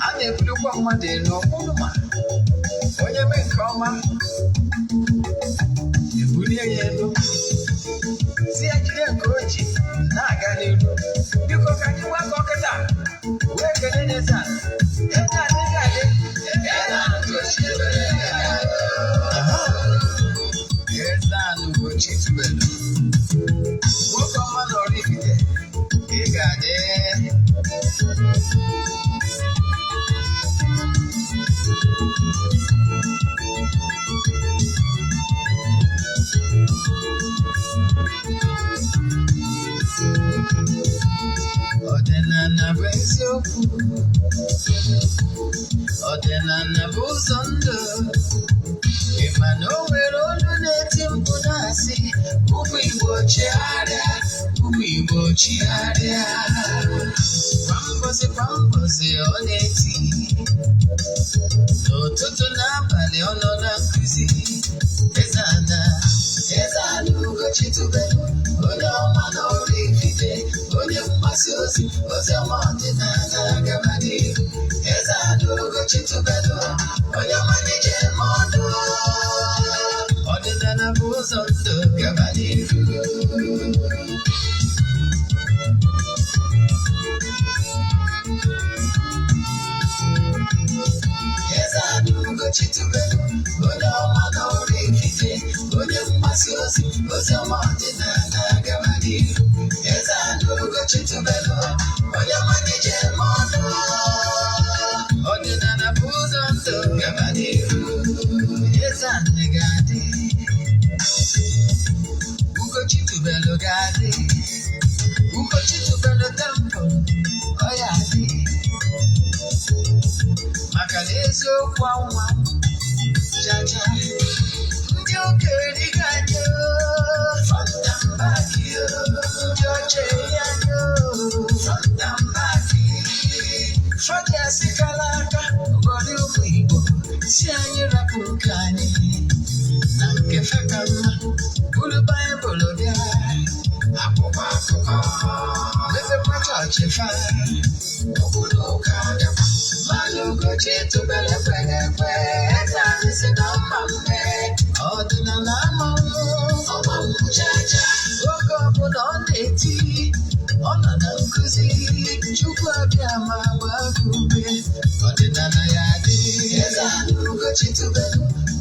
A na-ebulikwa mmadụ elu ọkwụrụ ma onye mee nke ọma, ebulie ya elu, si ya jide nke o ji na-aga n'ihu. Biko, ka anyị gbakọ kịta wee kelee n'eze a. Eze a adịghị adị. Eze a Ugochi tubelu, nwoke ọma na Oraifite, ị ga-adị. Ọdịnala bụ eziokwu, ọdịnala bụ ụzọ ndụ. Ị ma na o nwere olu na-eti mkpu na-asị, "Ụmụ Igbo, chigharịa, ụmụ Igbo, chigharịa." Kwa mbọsị kwa mbọsị ọ na-eti, n'ụtụtụ n'abalị ọ nọ na nkụzi. Eze ana, Eze ana Ugochi tubelu, onye ọma na Oraifite, onye mgbasa ozi ozi ọma ọdịnala, gaba n'ihu. Eze ana Ugochi tubelu, onye ọma na-eje eme ọnụ. Ọdịnala bụ ụzọ ndụ, gaba n'ihu. Eze ana Ugochi tubelu, onye ọma na Oraifite, onye mgbasa ozi ozi ọma ọdịnala, gaba n'ihu. Eze ana Ugochi tubelu, onye ọma na-eje eme ọnụ. Ọdịnala bụ ụzọ ndụ, gaba n'ihu. Eze ana ga-adị, Ugochi tubelu ga-adị, Ugochi tubelu temple ọ ya adị, maka na eziokwu anwa chacha. Ndị okenye erigo anyị, front and back. Ndị ọcha eri anyị, front and back. Fọdụ asịkala aka ụfọdụ ụmụ Igbo si anyị rapụ nke anyị na nke fe ka mma. Buru Baịbụl bịa, akwụkwọ akụkọ, mepekwa chọọchị fa, obodo ụka dịkwa mmanụ. Ugochi tubelu ekweghị ekwe. Eze anyị si na mma mme ọdịnala amanwụ ọmanwụ chacha. Oge ọbụla ọ na-eti, ọ nọ na nkụzi. Chukwu abịa ma gbaa gị ume, ọdịnala ya dị. Eze anyị Ugochi tubelu,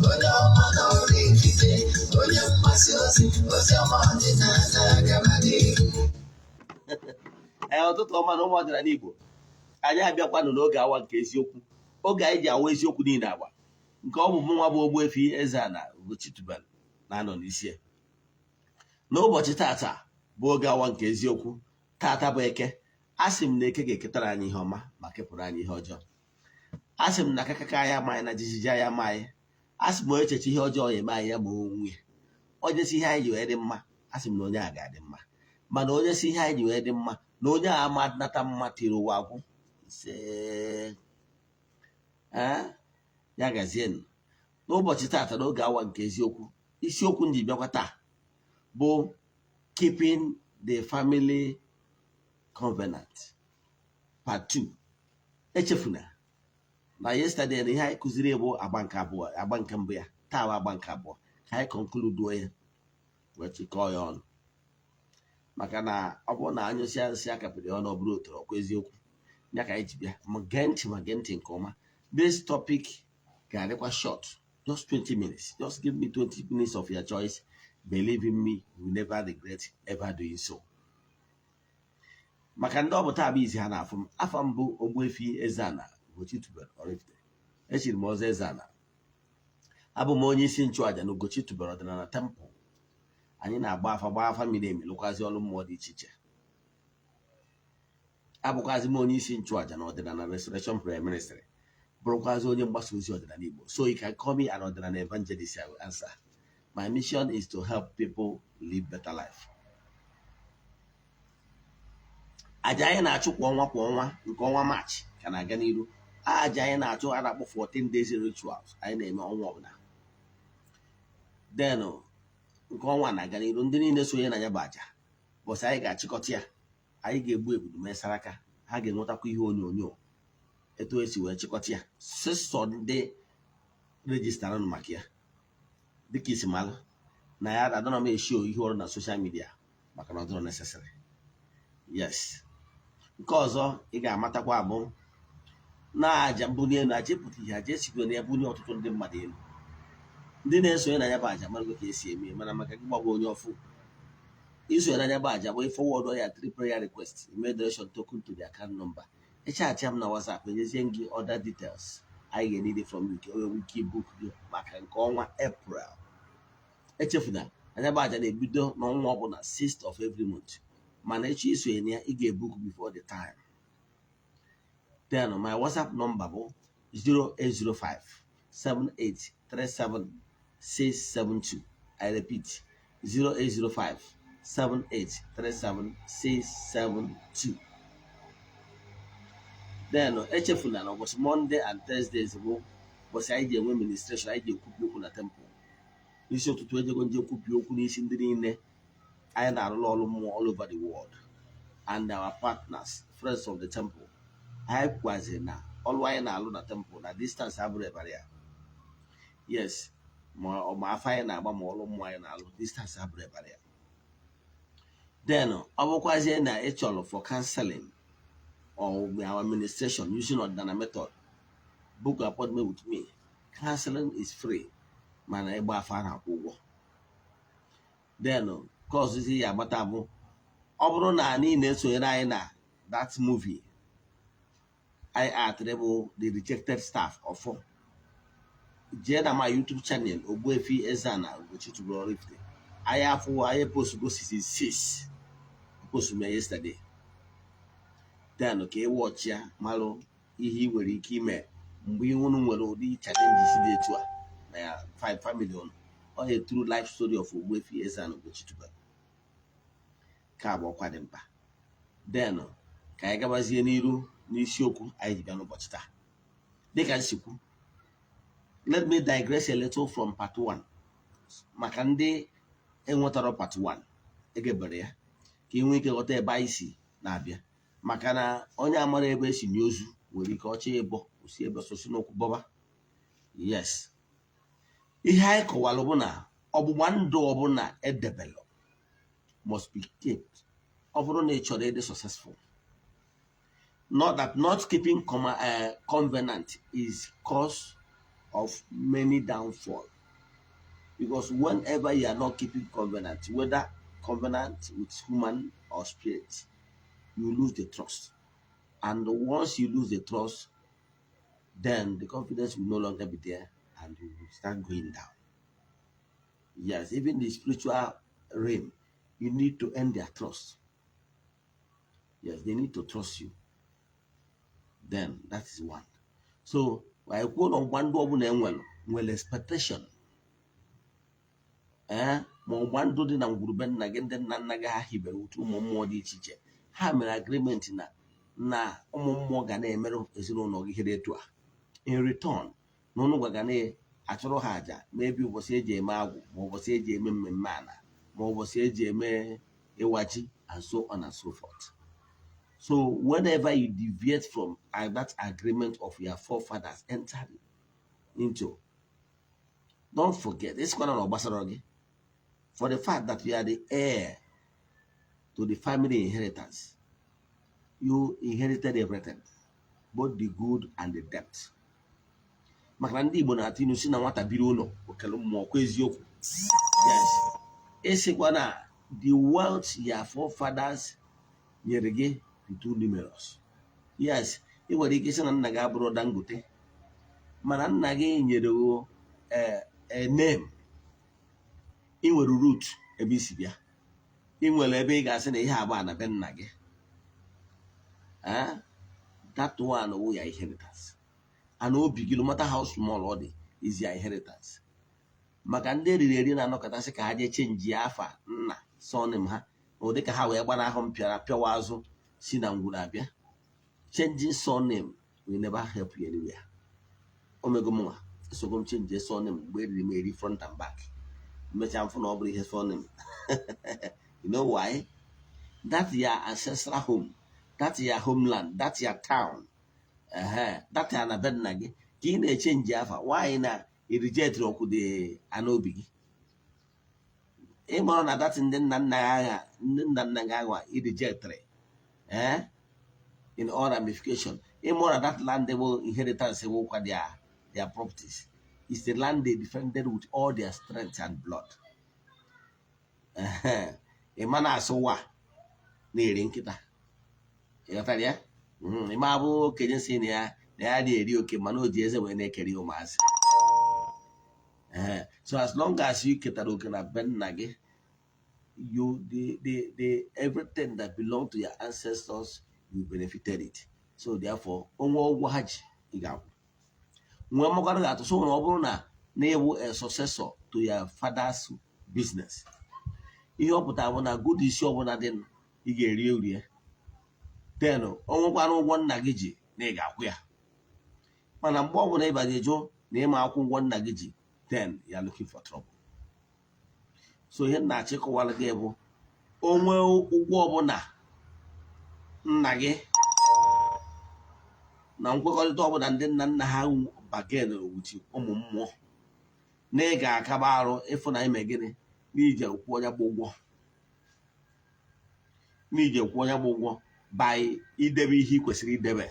onye ọma na Oraifite, onye mgbasa ozi ozi ọma ọdịnala, gaba n'ihu. Ee, ụtụtụ ọma na ụmụ ọdịnala Igbo. Anyị abịakwanụ n'oge awa nke eziokwu, oge anyị ji awa eziokwu niile agba nke ọ bụ mụ nwa bụ Ogbuefi Eze-Ana Ugochi tubelu na-anọ n'isi ya. N'ụbọchị tata bụ oge awa nke eziokwu. Tata bụ Eke. A sị m na Eke ga-eketara anyị ihe ọma ma kepụrụ anyị ihe ọjọọ. A sị m na akakaka anyị amaghị na jijiji anyị amaghị. A sị m onye echeche ihe ọjọọ ya eme anyị, ya ma onwe ya. Onye si ihe anyị ji wee dị mma, a sị m na onye a ga-adị mma. Mana onye si ihe anyị ji wee dị mma, na onye a ama nata mma tiri ụwa agwụ. Ise, ee, ya gazienụ. N'ụbọchị tata, n'oge awa nke eziokwu, isiokwu m ji bịakwa taa bụ "Keeping the Family Covenant Part 2". Echefuna na yesterday na ihe anyị kụziri bụ agba nke abụọ, agba nke mbụ ya. Taa bụ agba nke abụọ, ka anyị conclude ya wee chịkọọ ya ọnụ, maka na ọ bụrụ na anyụsịa nsị akapịrị ọnụ, ọ bụrụ otoro ọkwa eziokwu ya ka anyị ji bịa. Ma gee ntị, ma gee ntị nke ọma. This topic ga-adịkwa short, just 20 minutes. Just give me 20 minutes of your choice. Believe in me, you will never regret ever doing so. Maka ndị ọ bụ taa bụ izi ha na-afụ m, afọ mbụ Ogbuefi Eze-Ana Ugochi tubelu Oraifite, echiri m ọzọ Eze-Ana. Abụ m onye isi nchụaja na Ugochi tubelu ọdịnala temple. Anyị na-agba afa, gbaa afa miri emi, lụkwazi ọrụ mmụọ dị iche iche. Abụkwazi m onye isi nchụaja na Ọdịnala Restoration Prayer Ministry, bụrụkwazi onye mgbasa ozi ọdịnala Igbo. So you can call me an ọdịnala evangelist, I will answer. My mission is to help people live better life. Aja anyị na-achụ kwa ọnwa kwa ọnwa, nke ọnwa Maachị ka na-aga n'iru. Aja anyị na-achụ a na-akpọ 14 days rituals anyị na-eme ọnwa ọbụla. Then nke ọnwa na-aga n'iru. Ndị niile sonye na ya bụ aja, bọsị anyị ga-achịkọta ya, anyị ga-egbu ebudu mee saraka, ha ga-enwetakwa ihe onyonyo. Etu esi wee chịkọta ya sịsọ ndị register maka ya, dịka isi malụ na ya, adọrọ m eshi ihe ọrụ na social media maka na ọ dịrọ necessary. Yes, nke ọzọ ị ga-amatakwa bụ na aja mbuli elu, aja ịpụta ihe, aja esikwa na ya bunye ọtụtụ ndị mmadụ elu. Ndị na-esonye na ya bụ aja marago ka esi eme, mana maka gị gbagba onye ọfụ isonye na ya bụ aja bụ forward ya three prayer request, email donation token to the account number, ịchat m na WhatsApp, enyezie gị other details anyị ga-need from you ka o nwee ike book gị maka nke ọnwa April. Echefuna, anya bụ aja na-ebido n'ọnwa ọbụla, 6th of every month, mana echi isonye na ya, ị ga-ebook before the time. Then my WhatsApp number bụ 0805 7837 672. I repeat, 0805 7837 672. Then echefuna na ụbọchị Monday and Thursdays bụ ụbọchị anyị ji enwe ministration, anyị ji ekwupi okwu na temple. N'isi ụtụtụ ejego nje ekwupi okwu n'isi ndị niile anyị na-arụrụ ọrụ mmụọ all over the world and our partners, friends of the temple. Anyị kwaziri na ọrụ anyị na-alụ na temple na distance abụrụ ebara ya. Yes, ma ọ ma afọ anyị na-agba, ma ọrụ mmụọ anyị na-alụ, distance abụrụ ebara ya. Then ọ bụkwazie na ị chọrọ for counseling or our administration using ọdịnala method, book appointment with me. Counseling is free, mana ịgba afa na-akwụ ụgwọ. Then nke ọzụzi ya agbata bụ ọ bụrụ na anyị na-esonyere anyị na that movie anyị atịrị bụ The Rejected Staff ọfọ, jee na my YouTube channel, Ogbuefi Eze-Ana Ugochi tubelu Oraifite. Anyị afụ anyị postgo season 6, post m ya yesterday. Then ka ị watch ya, malụ ihe ị nwere ike ime mgbe ihe unu nwere ụdị challenges dị etu a na ya family unu. Ọ ya true life story of Ogbuefi Eze-Ana Ugochi tubelu ka abụ ọkwa dị mkpa. Then ka anyị gabazie n'iru n'isiokwu anyị ji bịa n'ụbọchị taa. Dịka nsikwu, let me digress a little from part 1 maka ndị enwetara part 1 egebere ya, ka ị nwee ike ghọta ebe anyị si na-abịa, maka na onye amara ebe esi nye ozu nwere ike ọchọ ịbọ osi ebe sosi n'okwu bọba. Yes, ihe anyị kọwara bụ na ọgbụgba ndụ ọbụla edebelụ must be kept ọ bụrụ na ị chọrọ ịdị successful. Not that not keeping covenant is cause of many downfall, because whenever you are not keeping covenant, whether covenant with human or spirit, you lose the trust, and once you lose the trust, then the confidence will no longer be there and you will start going down. Yes, even the spiritual realm, you need to earn their trust. Yes, they need to trust you. Then that is one. So anyị kwuo na ọgbụgba ndụ ọbụla enwere nwere expectation, ee, ma ọgbụgba ndụ dị na ngwurube nna gị, ndị nna nna gị ha hibere otu ụmụ mmụọ dị iche iche, ha mere agreement na ụmụ mmụọ ga na-emerụ ezinụlọ gị ihe dị etu a in return, na ụnụ ga na-achụrụ ha àjà maybe ụbọchị eji eme agwụ, ma ụbọchị eji eme mmemme ala, ma ụbọchị eji eme ịwa ji, and so on and so forth. So whenever you deviate from that agreement of your forefathers entered into, don't forget, this one na gbasara gị, for the fact that you are the heir to the family inheritance, you inherited everything, both the good and the debt, maka na ndị Igbo na-atụ ilu si na nwata biri ụlọ okele mmụọ kwa eziokwu. Yes, ịsịkwa na the wealth your forefathers nyere gị dị too numerous. Yes, ị nwere ike ịsị na nna gị abụrụ Dangote, mana nna gị nyere gị a name. Ị nwere root ebe isi bịa, ị nwere ebe ị ga-asị na ihe abụọ na be nna gị. Eh? That one wụ ya inheritance, and obi gị, no matter how small ọ dị, is your inheritance, maka ndị eriri eri na-anọkọtasị ka ha jee change afa nna, surname ha, na ụdị ka ha wee gbanahụ mpịara pịawa azụ si na ngwuru abịa. Changing surname will never help you anywhere. Omego mụnwa esogo m change surname mgbe eriri m eri front and back, mechaa mfụ na ọ bụrụ ihe surname. You know why? That your ancestral home, that your homeland, that your town, Ehe, data na be nna gị ka ị na-eche nji afa nwaanyị na irijetiri okwu dị ana obi gị. Ịmụrụ na that ndị nna nna gị agha, ndị nna nna gị agha irijetiri, eh, in all ramification, ịmụrụ na that land bụ inheritance, bụkwa their properties, is the land they defended with all their strength and blood. Ehe, ị ma na-asụ wa na-eri nkịta, ịghọtara ya? Ị ma abụ okenye si na ya na-eri oke, mana o ji eze wee na-ekeri ụmụazị. Ee, so as long as you ketara oke na be nna gị, you the everything that belong to your ancestors, you benefited it. So therefore, onwe ụgwọ ha ji, ị ga-akwụ. Nwee mmakwarụ ga-atụ. So na ọ bụrụ na na-ewu a successor to your father's business, ihe ọ pụtara bụ na good isi ọbụla dị, ị ga-eri uri ya. Then o nwekwara ụgwọ nna gị ji na ị ga-akwụ ya. Mana mgbe ọbụla ị banye jụ na ịma akwụ ụgwọ nna gị ji, then you are looking for trouble. So ihe m na-achọ ịkọwara gị bụ, onwe ụgwọ ọbụla nna gị na nkwekọrịta ọbụla ndị nna nna ha bargain with ụmụ mmụọ, na ị ga-akaba arụ ịfụ na ime gịnị, n'ije kwụọ ya bụ ụgwọ, n'ije kwụọ ya bụ ụgwọ by idebe ihe ị kwesịrị idebe.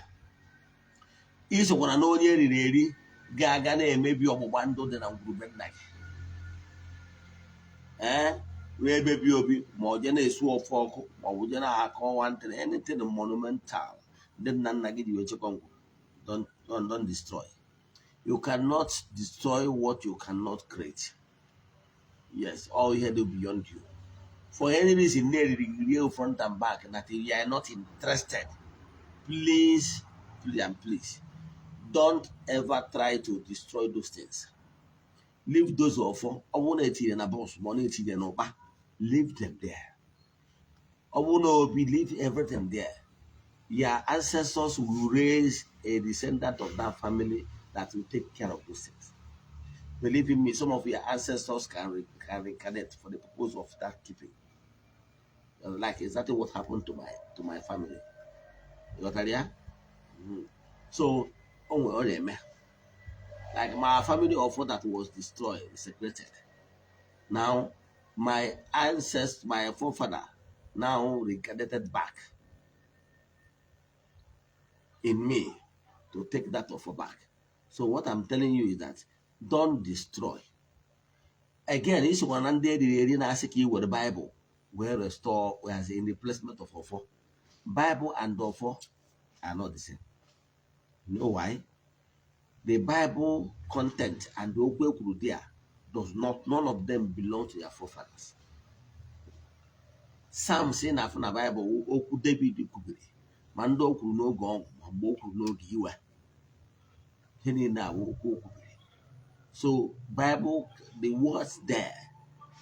Isokwara na onye eriri eri ga-aga na-emebi ọgbụgba ndụ dị na ngwurube nna gị, ee, wee emebi obi, ma ọ jee na-esu ofe ọkụ, ma ọ bụ jee na-akọ nwantịrị, anything monumental ndị nna nna gị ji wee chekwa ngwu. Don't destroy. You cannot destroy what you cannot create. Yes, all ihe dị beyond you. For any reason na-eriri gị rie front and back that you are not interested, please, please and please, don't ever try to destroy those things. Leave those ọfọ. Ọ bụrụ na etinye na box, ma ọ na-etinye n'ụkpa, leave them there. Ọ bụrụ na obi, leave everything there. Your ancestors will raise a descendant of that family that will take care of those things. Believe in me, some of your ancestors can reincarnate for the purpose of that keeping, like exactly what happened to my family. You got ya? So o nwere ọ na-eme, like my family ọfọ that was destroyed, desecrated. Now my ancestors, my forefather now reincarnated back in me to take that ọfọ back. So what I'm telling you is that don't destroy. Again, isokwa na ndị eriri eri na-asị ka ị were Bible wee restore as in replacement of ọfọ. Bible and ọfọ are not the same. You know why? The Bible content and the okwu ekwuru there does not, none of them belong to their forefathers. Psalms ị na-afụ na Bible wụ okwu David kwubiri, ma ndị o kwuru n'oge ọṅụ, ma mgbe o kwuru n'oge iwe. Ihe niile awụ okwu o kwubiri. So Bible, the words there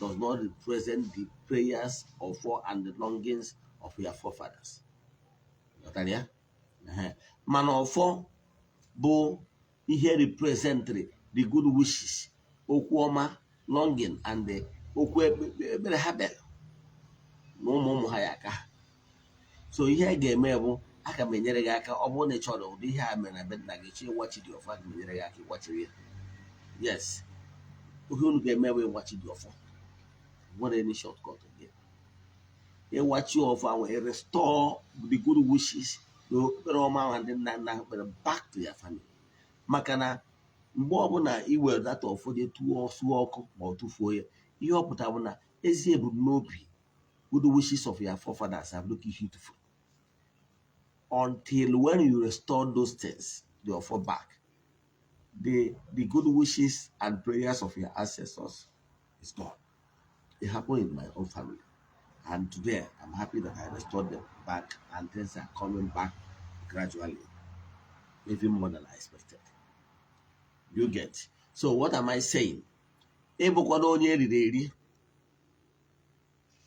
does not represent the prayers of and the longings of your forefathers. Ghọtara ya? Ehe. Mana ọfọ bụ ihe representịrị the good wishes, okwu ọma, longing and the okwu ekpere ha bịara na ụmụ ụmụ ha ya aka ha. So ihe a ga-eme bụ, aga m enyere gị aka. Ọ bụrụ na ị chọrọ ụdị ihe a mere na be nna gị, chọ ịwachi dị ọfọ, aga m enyere gị aka ịwachiri ya. Yes, ihe unu ga-eme bụ ịwachi dị ọfọ. Nwere any shortcut again? Ịwachi ọfọ ahụ, restore the good wishes na okpukpere ọma ahụ ndị nna nna ha kpere back to your family. Maka na mgbe ọbụla i were data ọfọ jee tụọ suo ọkụ ma ọ tụfuo ya, ihe ọ pụtara bụ na ezi ebumnobi, good wishes of your forefathers have looked ihe tụfuru until when you restore those things, the ọfọ back, the good wishes and prayers of your ancestors is gone. It happened in my own family, and today I'm happy that I restored them back and things are coming back gradually, even more than I expected. You get? So what am I saying? Ịbụkwana onye eriri eri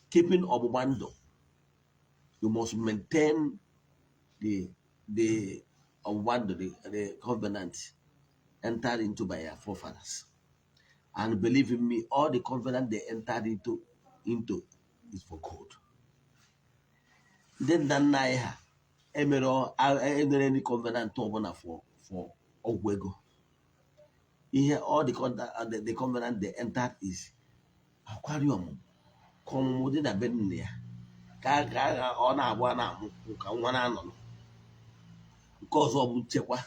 keeping ọgbụgba ndụ, you must maintain the ọgbụgba ndụ, the covenant entered into by your forefathers. And believe in me, all the covenant they entered into is for good. Ndị nna nna anyị ha Emere emere ndị covenant ọbụla for ọgwụ ego. Ihe all the covenant they entered is akwari ọmụmụ, ka ọmụmụ dị na be nne ya, ka ọ na-abụ a na-amụ ka nwa na-anọ. Nke ọzọ bụ nchekwa.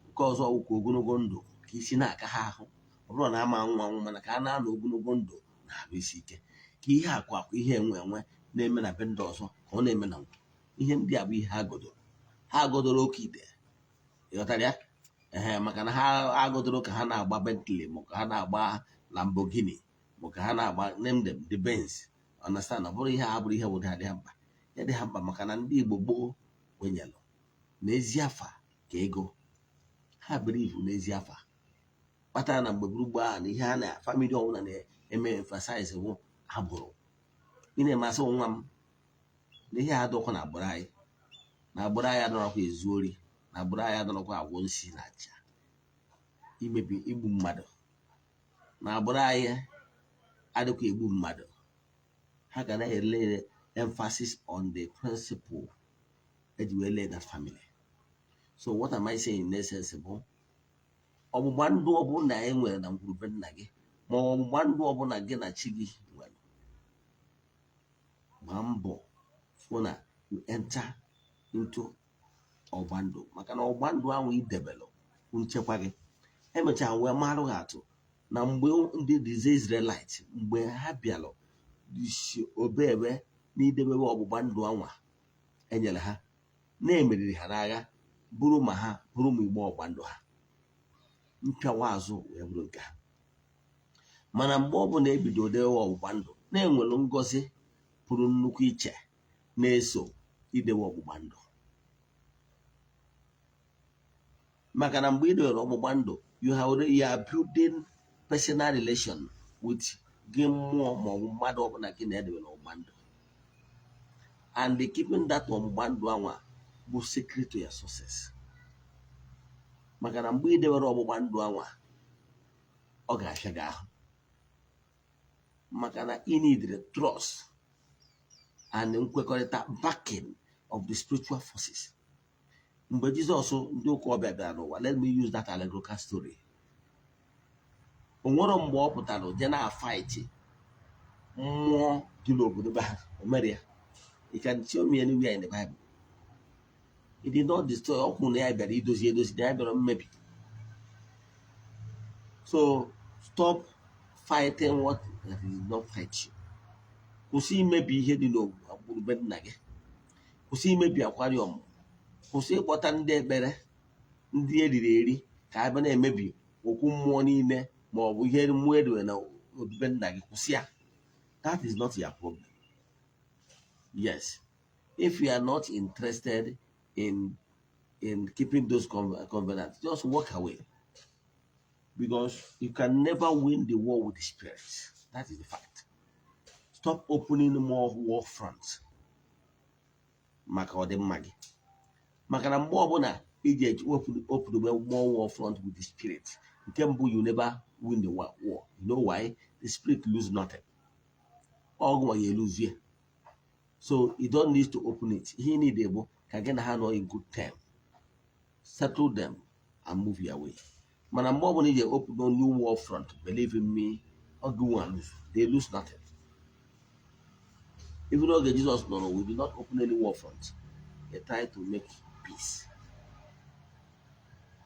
Nke ọzọ bụ ka ogologo ndụ, ka isi na-aka ha ahụ. Ọ bụrụ na ama nwa anwụ, mana ka a na-anọ ogologo ndụ na-arụ isi ike, ka ihe akụ akụ, ihe enwe enwe na-eme na be ndị ọzọ, ka ọ na-eme na ngwu. Ihe ndị a bụ ihe ha godoro. Ha godoro oke ite, ịghọtara ya? Ee, maka na ha agodoro ka ha na-agba Bentley, ma ka ha na-agba Lamborghini, ma ka ha na-agba, name them, the Benz, understand? Ọ bụrụ ihe a bụrụ ihe bụ dị ha mkpa, ya dị ha mkpa, maka na ndị Igbo gboo kwenyelụ na ezi afa ka ego. Ha believe n'ezi afa, kpatara na mgbe gburugburu ahụ na ihe a na family ọbụla na-eme emphasize bụ agbụrụ. Ị na-emasị nwa m na ihe a adọkwa na agbụrụ anyị, na agbụrụ anyị adọrọkwa ezu ori, na agbụrụ anyị adọrọkwa agwọ nsi na aja imebi igbu mmadụ, na agbụrụ anyị adịkwa egbu mmadụ. Ha ga na-ele emphasis on the principle eji wee lay that family. So what am I saying in essence bụ, ọgbụgba ndụ ọbụla e nwere na ngwurube nna gị, ma ọgbụgba ndụ ọbụla gị na chi gị nwere, gbaa mbọ fụ na you enter into ọgba ndụ, maka na ọgba ndụ ahụ idebelụ nchekwa gị. Emechara wee marụ ha atụ na mgbe ndị the Israelite, mgbe ha bịalụ isi obebe n'idebebe ọgbụgba ndụ anwa enyere ha, na-emeriri ha n'agha, bụrụ ma ha bụrụ ma igbe ọgba ndụ ha mpịawa azụ wee bụrụ nke ha. Mana mgbe ọ bụla ebido dewe ọgbụgba ndụ, na-enwere ngọzi pụrụ nnukwu iche na-eso idewe ọgbụgba ndụ, maka na mgbe ị dewere ọgbụgba ndụ, you are building personal relation with gị mmụọ ma ọ bụ mmadụ ọbụla gị na-edewere ọgbụgba ndụ, and the keeping that ọgbụgba ndụ anwa bụ secret to your success. Maka na mgbe ị dewere ọgbụgba ndụ anwa, ọ ga-afịa gị ahụ, maka na ị need the trust and nkwekọrịta, backing of the spiritual forces. Mgbe Jizọs ndị ụka ọbịa bịara n'ụwa, let me use that allegorical story, o nwere mgbe ọ pụtara je na fight mmụọ dị n'obodo be ha? O mere ya? You can show me anywhere in the Bible. He did not destroy. Ọ kwuru na ya bịara idozi edozi, na ya bịara mmebi. So stop fighting what that is not fight you. Kwụsị imebi ihe dị n'obodo be nna gị. Kwụsị imebi akwari ọmụmụ. Kwụsị ịkpọta ndị ekpere, ndị eriri eri, ka a bịa na-emebi okwu mmụọ niile ma ọ bụ ihe mmụọ edowere na obibe nna gị. Kwụsị ya. That is not your problem. Yes, if you are not interested in keeping those covenants, just walk away, because you can never win the war with the spirits. That is the fact. Stop opening more war fronts maka ọdịmma gị, maka na mgbe ọbụla iji eji open more war front with the spirit, nke mbụ, you never win the war. You know why? The spirit lose nothing. Ọgụ nwa ya eluzie. So you don't need to open it. Ihe ị need bụ ka gị na ha nọ in good term, settle them and move your way. Mana mgbe ọbụla iji open a new war front, believe in me, ọgụ nwa lose, they lose nothing. Even oge Jizọs nọrọ, we did not open any war front. They try to make peace.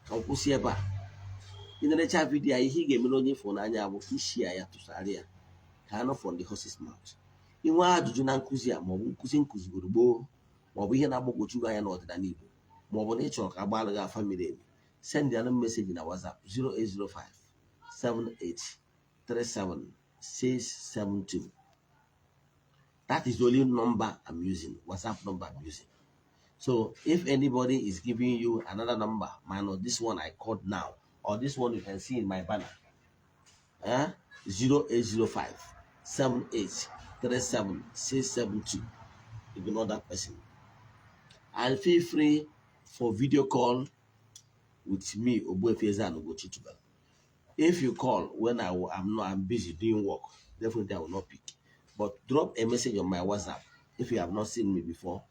Ka m kwụsị ebe a. Ị na-erecha video a, ihe ị ga-emere onye ịfụrụ n'anya bụ ishia ya, tụsara ya ka anụ from the horse's mouth. Inwe ajụjụ na nkụzi a, maọbụ nkụzi nkụzigoro gboo, maọbụ ihe na-agbagwoju gị anya n'ọdịnala Igbo, maọbụ na ị chọrọ ka a gbaara gị afa miri emi, send ya message na WhatsApp 0805 78 37 672. That is the only number I'm using, WhatsApp number I'm using. So if anybody is giving you another number, minus this one I called now, or this one you can see in my banner, eh? 0805 78 37 672. Ignore that person. And feel free for video call with me, Ogbuefi Eze-Ana Ugochi Tubelu. If you call when I'm not, I'm busy doing work, definitely I will not pick. But drop a message on my WhatsApp if you have not seen me before.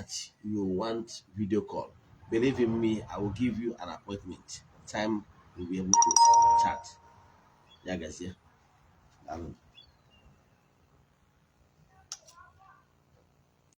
that you want video call, believe in me, I will give you an appointment time we'll be able to chat. Ya gazie. Daalụ.